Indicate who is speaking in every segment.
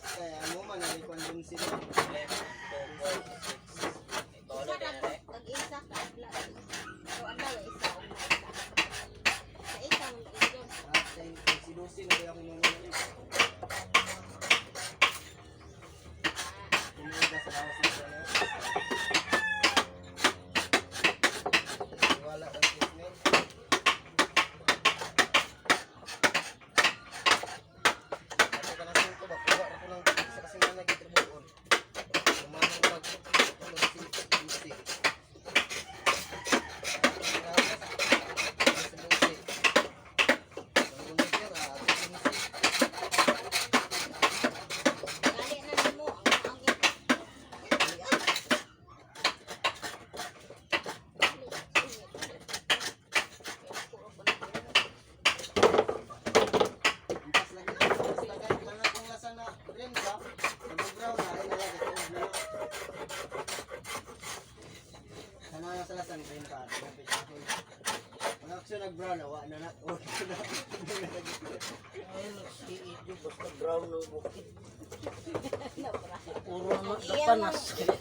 Speaker 1: Kaya mo man ang ikuan dun sila.
Speaker 2: 2, 4, 6.
Speaker 3: Isa na ko, tag-isa ka adlaw. So adlaw isa ug isa. Sa isa man yun.
Speaker 1: Kay si Lucy na kaya akong nung. Tumuga sa lawas ng sana. Wala kang treatment. Ato ka ng singko ba? Kuha ra ko ng isa kasi nga nagtitribuon. Umanong mag tulog si Lucy. Si Lucy. Ang sir, ah, Lucy.
Speaker 3: Dali na nimo ang
Speaker 1: Ampas lagi, ampas lagi. Kailangan kong lasa na rin ba? Nag-brown na, ay nalagay ko na. Sana nga sa lasang green pa. Ang action nag-brown na, wa na na. Wa na na.
Speaker 4: Ay, nagsiidyo, basta brown ng bukid. Puro naman sa panas.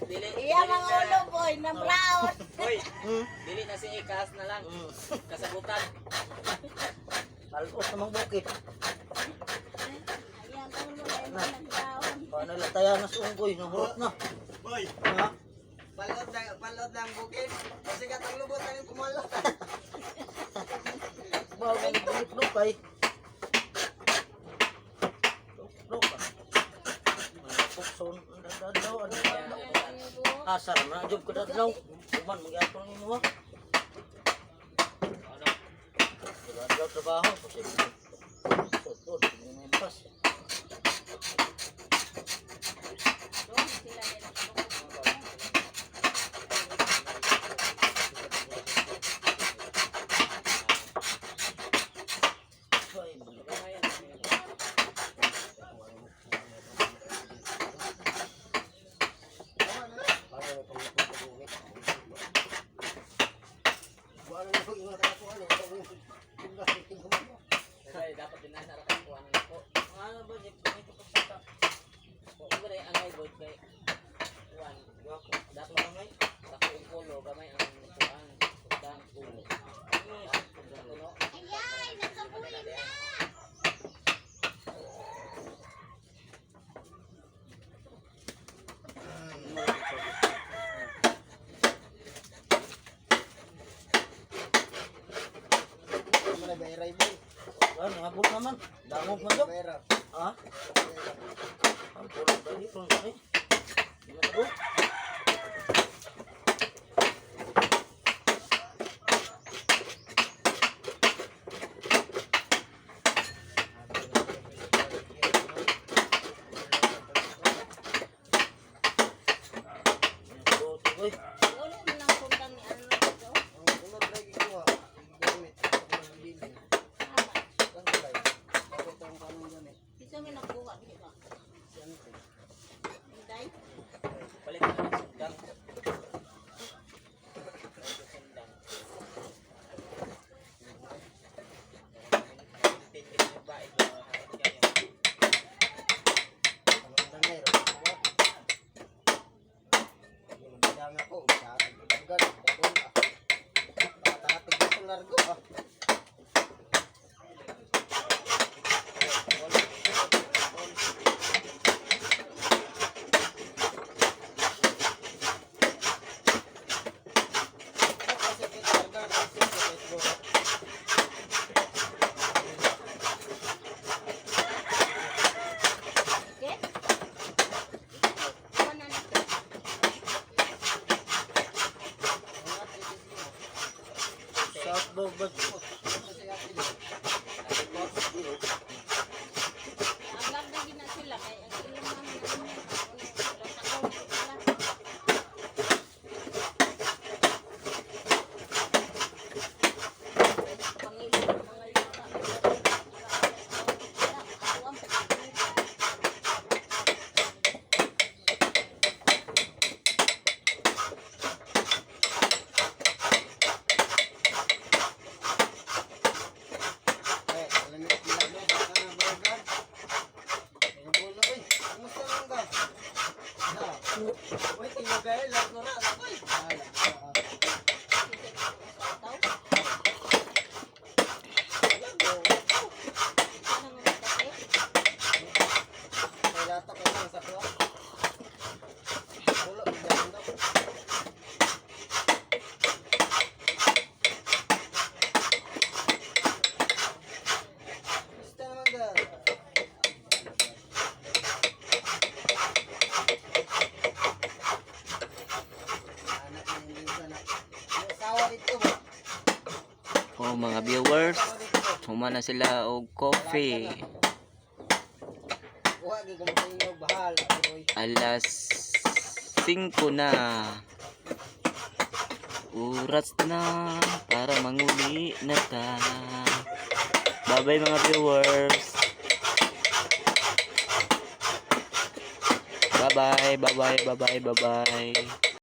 Speaker 2: Dili.
Speaker 3: Iya mga ulo boy, na brown.
Speaker 2: Hoy, dili na si ikas na lang. Kasagutan.
Speaker 4: Talos namang bukid.
Speaker 3: Iya ang ulo ay mga brown.
Speaker 4: Paano lataya na sa unggoy, nahurot na.
Speaker 1: Boy!
Speaker 4: Ha?
Speaker 1: Palot na, palot na ang bukid. Kasi katang lubot na yung kumalot.
Speaker 4: Ba, may nagluklok ay. Luklok ah. Mga pukson, dadlaw, adlaw. Asar na, job ko dadlaw. Uman, magyatong ni mo ha.
Speaker 2: Ano?
Speaker 4: Adlaw trabaho, kasi sotod, hindi mo impas.
Speaker 3: Doon sila nila kalungkot.
Speaker 4: Ay, balik.
Speaker 1: Wala na yung mga katapuan.
Speaker 2: Kasi dapat din na ra kuan ko.
Speaker 4: Ano ba, Jack? Ito pa sa
Speaker 2: Kung ba angay boy kay kuan. Dapat
Speaker 4: Angay?
Speaker 2: dako ang kulo gamay ang kuan. Dang kulo. Kuno.
Speaker 3: Ayay, nakabuhin na.
Speaker 1: Ano na bayray boy?
Speaker 4: Ah, nangabot naman. Dangog man, Jok.
Speaker 1: Bayra.
Speaker 4: Ha? Ang puro dali, puro dali. Di na tabo. Tuloy.
Speaker 3: Wala man ang kundang ni ano dito.
Speaker 1: Ang unod lagi kuha. Gamit. Ang bilin.
Speaker 3: Tama.
Speaker 1: Ang kulay. Bakit ang kanong gamit?
Speaker 3: Bisa may nagkuha di ba?
Speaker 1: Si Ante.
Speaker 3: Inday?
Speaker 2: Palit na.
Speaker 1: Bahala.
Speaker 3: Ano nga kape?
Speaker 1: May lata kayo lang sa kuha. Wala, bigyan daw. Basta naman da. Anak na hindi sana. May asawa dito ba?
Speaker 2: Oh, mga viewers,
Speaker 1: Asawa dito.
Speaker 2: human na sila og coffee.
Speaker 1: Kuha, gi kumatingog, bahala. Oy.
Speaker 2: Alas 5 na. Oras na para manguli na ta. Bye-bye, mga viewers. Bye-bye, bye-bye, bye-bye, bye-bye.